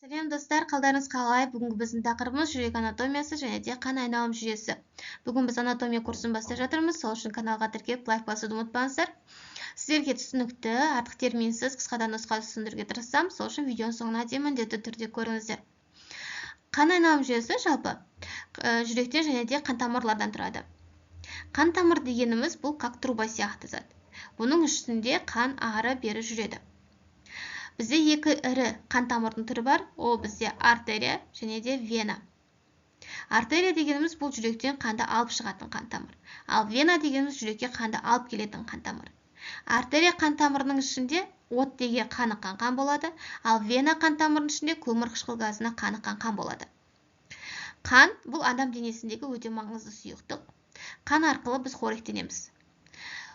Сәлем, достар! Қалдарыңыз қалай? Бүгінгі біздің тақырыбымыз жүрек анатомиясы және де қан айналым жүйесі. Бүгін біз анатомия курсын бастап жатырмыз, сол үшін каналға тіркеліп, лайк басуды ұмытпаңыздар. Сіздерге түсінікті, артық терминсіз, қысқа да нұсқа түсіндіруге тырысамын, сол үшін видеоның соңына дейін міндетті түрде көріңіздер. Қан айналым жүйесі жалпы жүректен және де қан тамырлардан тұрады. Қан тамыр дегеніміз бұл как труба сияқты зат. Бұның ішінде қан ары бері жүреді. Бізде екі ірі қан тамырдың түрі бар, ол бізде артерия және де вена. Артерия дегеніміз бұл жүректен қанды алып шығатын қан тамыр. Ал вена дегеніміз жүрекке қанды алып келетін қан тамыр. Артерия қан тамырының ішінде оттегіге қаныққан қан болады, ал вена қан тамырының ішінде көмірқышқыл газына қаныққан қан болады. Қан бұл адам денесіндегі өте маңызды сұйықтық. Қан арқылы біз қоректенеміз.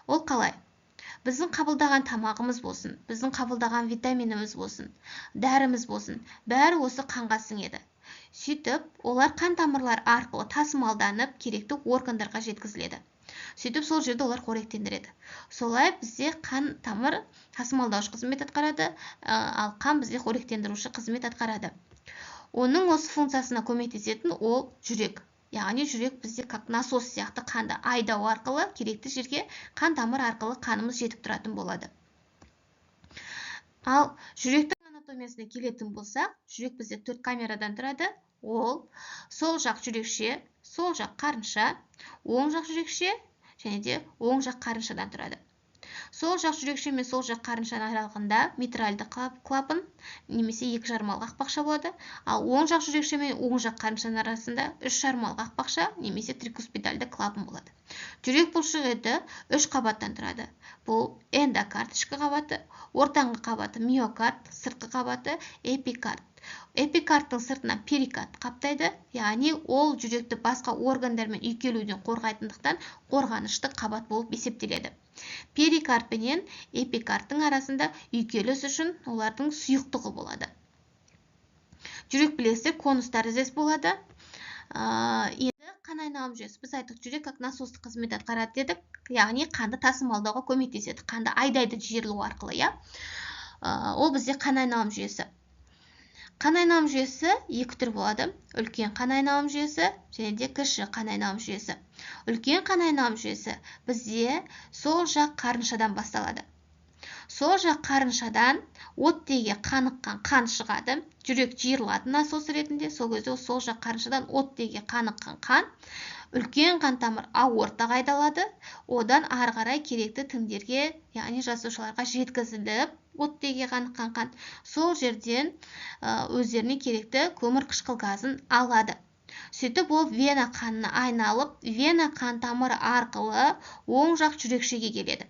Ол қалай? Біздің қабылдаған тамағымыз болсын, біздің қабылдаған витаминіміз болсын, дәріміз болсын, бәрі осы қанға сіңеді. Сөйтіп, олар қан тамырлар арқылы тасымалданып, керекті органдарға жеткізіледі. Сөйтіп, сол жерде олар қоректендіреді. Солай бізде қан тамыр тасымалдаушы қызмет атқарады, ал қан бізде қоректендіруші қызмет атқарады. Оның осы функциясына көмектесетін ол жүрек. Яғни жүрек бізде как насос сияқты қанды айдау арқылы керекті жерге қан тамыр арқылы қанымыз жетіп тұратын болады. Ал жүректің анатомиясына келетін болсақ, жүрек бізде төрт камерадан тұрады. Ол сол жақ жүрекше, сол жақ қарынша, оң жақ жүрекше және де оң жақ қарыншадан тұрады. Сол жақ жүрекше мен сол жақ қарыншаның аралығында митральды клапан немесе екі жармалы қақпақша болады. Ал оң жақ жүрекше мен оң жақ қарыншаның арасында үш жармалы қақпақша немесе трикуспидальды клапан болады. Жүрек бұлшық еті үш қабаттан тұрады. Бұл эндокард ішкі қабаты, ортаңғы қабаты миокард, сыртқы қабаты эпикард. Эпикардтың сыртына перикард қаптайды, яғни ол жүректі басқа органдармен үйкелуден қорғайтындықтан қорғанышты қабат болып есептеледі. Перикард пенен эпикардтың арасында үйкеліс үшін олардың сұйықтығы болады. Жүрек, білесіздер, конус тәріздес болады. Енді қан айналым жүйесі. Біз айттық, жүрек как насостық қызмет атқарады дедік, яғни қанды тасымалдауға көмектеседі, қанды айдайды жиырылу арқылы, иә. Ол бізде қан айналым жүйесі. Қан айналым жүйесі екі түр болады: үлкен қан айналым жүйесі және де кіші қан айналым жүйесі. Үлкен қан айналым жүйесі бізде сол жақ қарыншадан басталады. Сол жақ қарыншадан оттегіге қаныққан қан шығады, жүрек жиырылады насос ретінде. Сол кезде сол жақ қарыншадан оттегіге қаныққан қан үлкен қан тамыр аортаға айдалады. Одан ары қарай керекті тіндерге, яғни жасушаларға жеткізіліп, оттегіге қаныққан қан сол жерден өздеріне керекті көмірқышқыл газын алады. Сөйтіп, ол вена қанына айналып, вена қан тамыры арқылы оң жақ жүрекшеге келеді.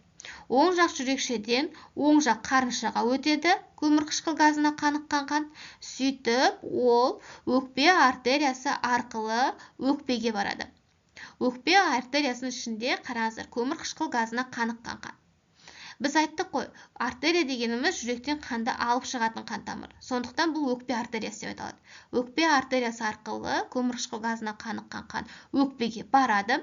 Оң жақ жүрекшеден оң жақ қарыншаға өтеді көмірқышқыл газына қаныққан қан. Сөйтіп, ол өкпе артериясы арқылы өкпеге барады. Өкпе артериясының ішінде, қараңыздар, көмірқышқыл газына қаныққан қан. Біз айттық қой, артерия дегеніміз жүректен қанды алып шығатын қан тамыр. Сондықтан бұл өкпе артериясы деп аталады. Өкпе артериясы арқылы көмірқышқыл газына қаныққан қан өкпеге барады.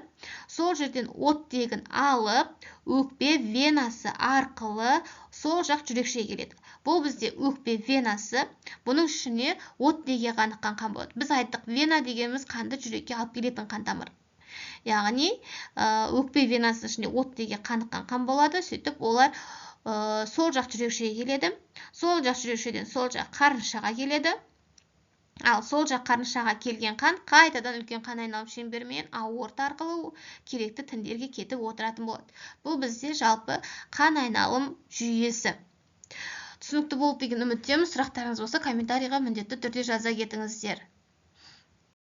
Сол жерден оттегін алып, өкпе венасы арқылы сол жақ жүрекшеге келеді. Бұл бізде өкпе венасы. Бұның ішіне оттегіге қаныққан қан болады. Біз айттық, вена дегеніміз қанды жүрекке алып келетін қан тамыр. Яғни өкпе венасының ішінде оттегіге қаныққан қан болады. Сөйтіп, олар сол жақ жүрекшеге келеді. Сол жақ жүрекшеден сол жақ қарыншаға келеді. Ал сол жақ қарыншаға келген қан қайтадан үлкен қан айналым шеңберімен аорта арқылы керекті тіндерге кетіп отыратын болады. Бұл бізде жалпы қан айналым жүйесі. Түсінікті болды деген үміттемін. Сұрақтарыңыз болса, комментарийға міндетті түрде жаза кетіңіздер.